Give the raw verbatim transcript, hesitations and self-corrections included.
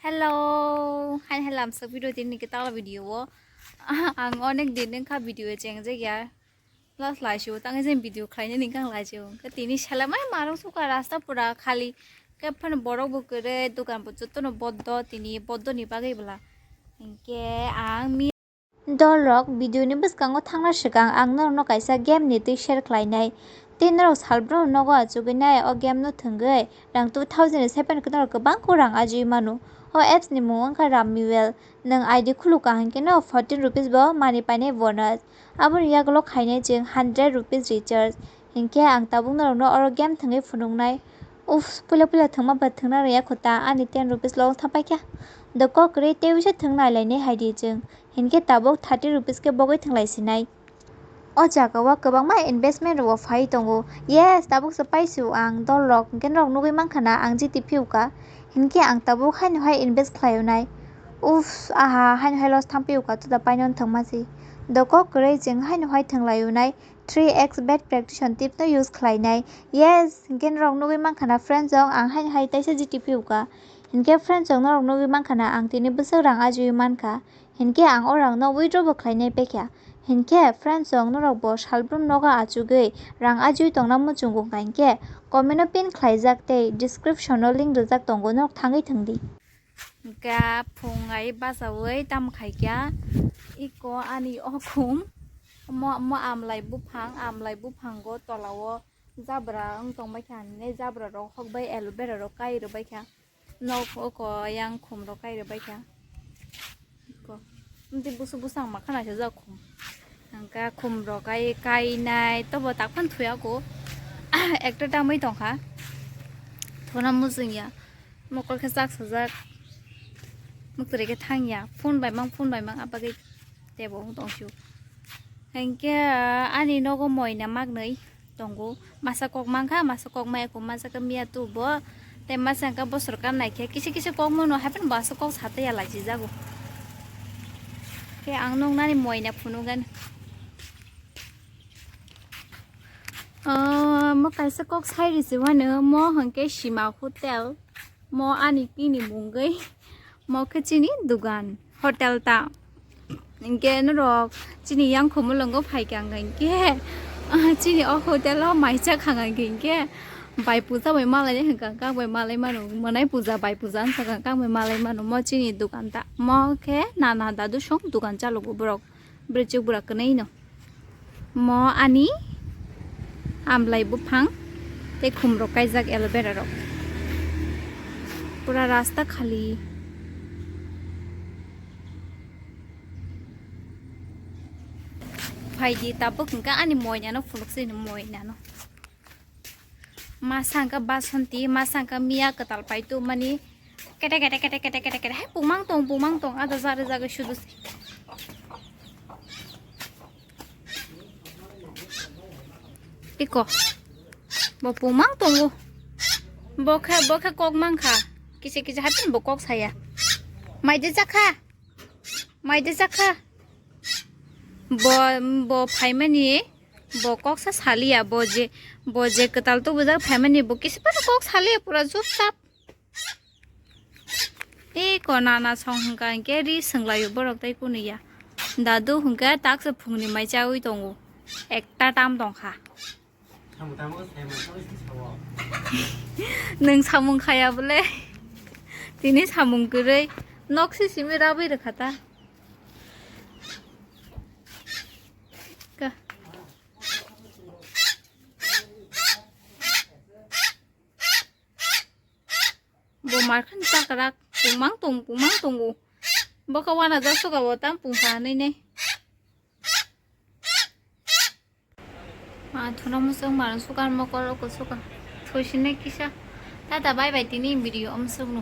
Hello, hai hai lamsa video tini ke tala video o. Ang onek din wngkha video chengjak ya. Plus laisio tang jen video khlainani kang laisio. Ke tini selamai marung suka rasta pura khali. Ke phan borok bo kere dukan bo jotono boddo tini boddo ni bagwi bwla. Hinkhe ang mi Dolrok, video ni bwskango thangna swkang ang norokno kaisa game ni twi share khlainai. Tei norok salbrumno nogo achugwi nai o game no thwngwi rang two thousand seven khe norok kwbang khe rang ajugwi mano. O apps ni mung wngkha Rummy World. Nwng I D khulukha hinkhe no fourteen rupees bo manwi painai bonus. Aboni yagulo khainai chwng hundred rupees recharge. Hinkhe ang tabuk norokno oro game thwngwi phunuknai. Uff, puila puila thwngma ba thwngna rwya kho ta, ani ten rupees long thapaikha. Dokok kwrwi tei uisa thwng nailainai hai di chwng. Hinkhe tabuk thirty rupees khe bogwi thwnglai sinai. O jaga o kwbangma investment rok bo phai tongo. Yes, tabuk se paisio ang dolrok, hinkhe norok nugwi mankha na ang G T phiyokha. Hinkhe ang tabuk haino hai invest khlaio nai. Uff, aha, haino hai loss thampiyokha, tuda paino thwngma se. Dokok kwrwi chwng haino hai thwnglaio nai. Three X bet prediction tip no use khlainai. Yes, hinkhe norok nugwi mankha na friends rok ang haino hai taisa G T phiyokha. Hinkhe friends rok norok nugwi mankha na ang tini bwswk rang ajugwi mankha. Hinkhe ang o rang no withdraw bo khlainai paikha. Hinkhe friends rok norok bo salbrum nogo achugwi rang ajugwi tongna muchungo hinkhe comment o pin khlaijak tei description o link rijak tongo norok thangwi thwngdi. Hinkhe phung ai bachaui tamo khaikha iko ani o khum mo mo amlai buphang amlai buphango tolao jabra wng tongbaikha hinwi jabra rok hokbai aloe vera rok kai rwbaikha. Nok oko yang khum rok kai rwbaikha. Iko. Amtwi busu busu ang makhana se jak khum. Ang ka khum rok kai kainai tobo tak phan thuya ko. Ekta tamwi tongkha. Thona mujung ya. Mokol khe chak sajak. Muktwrwi khe thang ya. Phone bai mang phone bai mang abagwi tebo wng tong sio. Hinkhe ani nogo moina maknwi tongo. Masa kok mankha, masa kok maya kok masa khe miya tu bo. Tei masa khe bosor kan naikhe kisa kisa kok mano hapheno bo aswk kok satwi ya lachijago. Khe ang nuknani moina phunugan. Ah, mo kaisa kok sai risi wano mo hwnkhe Sima Hotel. Mo ani tini mungwi mo khe chini dugan hotel ta. Hinkhe norok chini yang khumulwngo phaikha hinkhe, ah, chini o hotel o mai chakha hinkhe bai puja bai malai hinkha kang bai malai mano mwnai puja bai puja wngkha kang bai malai mano mo chini dugan ta mo khe nana dadu song dugan chalogo borok bwrwichwk bwrwi kwnwi no. Mo ani amlai buphang tei khum rok kaijak aloe vera rok. Pura rasta khali. Phaidi tabuk hwnkha ani moina no phunuk sini moina no. Masa hwnkha Basanti, masa hwnkha Miya kwtal pai tongmani. Kete, kete, kete, kete, kete, kete. Hai, pungmang tong, pungmang tong. Ada jare jagwi sudu se. Iko. Bo pungmang tongo. Bo khe, bo khe kok mangkha. Kisa, kisa hatin bo kok saya. Maide jakha. Maide jakha. Bo, bo phaimani. Bo kok sa saliya, bo je, bo je kwtal tubujak phaimani, bo kisa phano kok saliya, pura chupchap. Tei ko nana song hwnkha hinkhe ri swnglaio borok tei kunu ya. Dadu hwnkhe taksa phungni mai chaui tongo. Ekta tam tongkha. Nwng samung khaya bole. Tini samung kwrwi. Nok si simi rabwi rwkha ta. Ka. Bo markhan chakrak pungmang tong pungmang tongo. Boka wana jak suka bo tam pungkha nini. Ma thuna musuk mar suka mokol ko suka. Thusine kisa. Tata bye bye tini video om sukno.